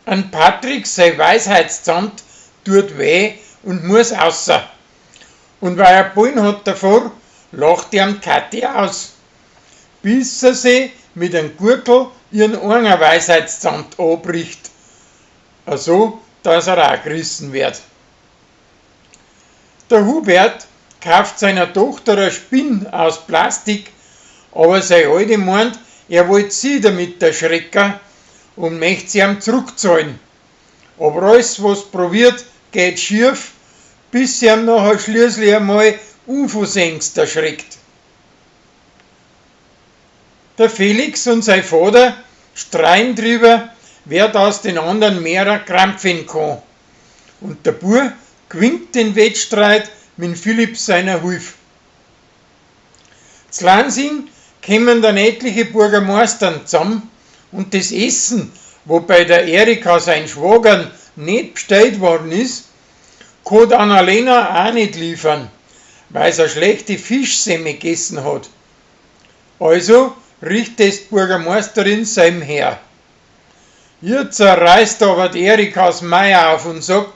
An Patrick sei Weisheitszahn tut weh und muss außer. Und weil er Bullen hat davor, lacht ihm Kathi aus. Bis er sie mit einem Gürtel ihren eigenen Weisheitszahn anbricht. So, dass er auch gerissen wird. Der Hubert kauft seiner Tochter eine Spinn aus Plastik, aber sei Alte meint, er wollt sie damit erschrecken und möchte sie ihm zurückzahlen. Aber alles, was probiert, geht schief, bis sie ihm nachher schließlich einmal unversehens erschreckt. Der Felix und sein Vater streiten drüber, wer da aus den anderen mehrer krampfen kann. Und der Bub gewinnt den Wettstreit mit Philipp seiner Hilfe. Z Lansing kommen dann etliche Bürgermeistern zusammen und das Essen, wo bei der Erika sein Schwagern nicht bestellt worden ist, kann Annalena auch nicht liefern, weil sie eine schlechte Fischsemme gegessen hat. Also richtet es die Bürgermeisterin seinem Herr. Jetzt reißt aber die Erika Meier auf und sagt,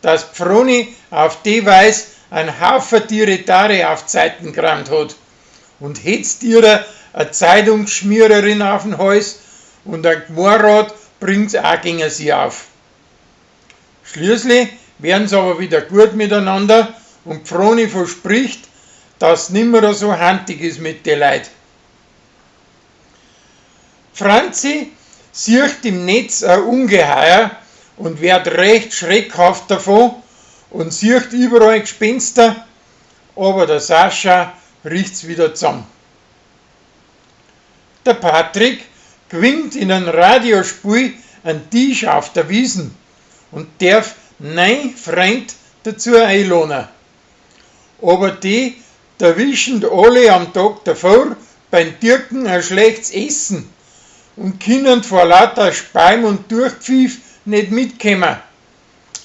dass Pfroni auf die Weise einen Haufen Tiere auf Zeiten gerammt hat und hetzt ihrer eine Zeitungsschmiererin auf den Hals und ein Gmorrad bringt's auch gegen sie auf. Schließlich werden sie aber wieder gut miteinander und Pfroni verspricht, dass nimmer so handig ist mit den Leuten. Franzi sieht im Netz ein Ungeheuer und wird recht schreckhaft davon und sieht überall Gespenster, aber der Sascha riecht's wieder zusammen. Der Patrick gewinnt in einem Radiospiel einen Tisch auf der Wiesen und darf neun Freund dazu einladen. Aber die erwischen alle am Tag davor beim Dirken ein schlechtes Essen und können vor lauter Speim und Durchpfiff nicht mitkommen.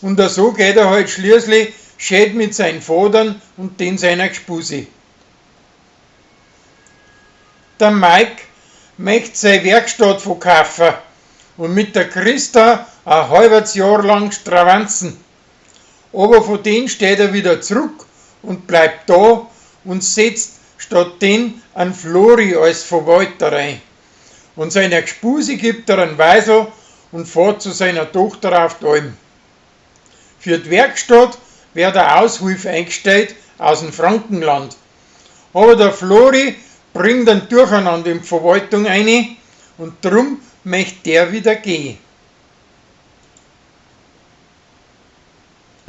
Und so geht er halt schließlich schön mit seinen Vatern und den seiner Gspusi. Der Mike möchte seine Werkstatt verkaufen und mit der Christa ein halbes Jahr lang stravanzen. Aber von denen steht er wieder zurück und bleibt da und setzt statt den einen Flori als Verwalter ein. Und seiner Gspusi gibt er einen Weisel und fährt zu seiner Tochter auf die Alm. Für die Werkstatt wird eine Aushilfe eingestellt aus dem Frankenland. Aber der Flori bringt ein Durcheinander in die Verwaltung ein und drum möchte der wieder gehen.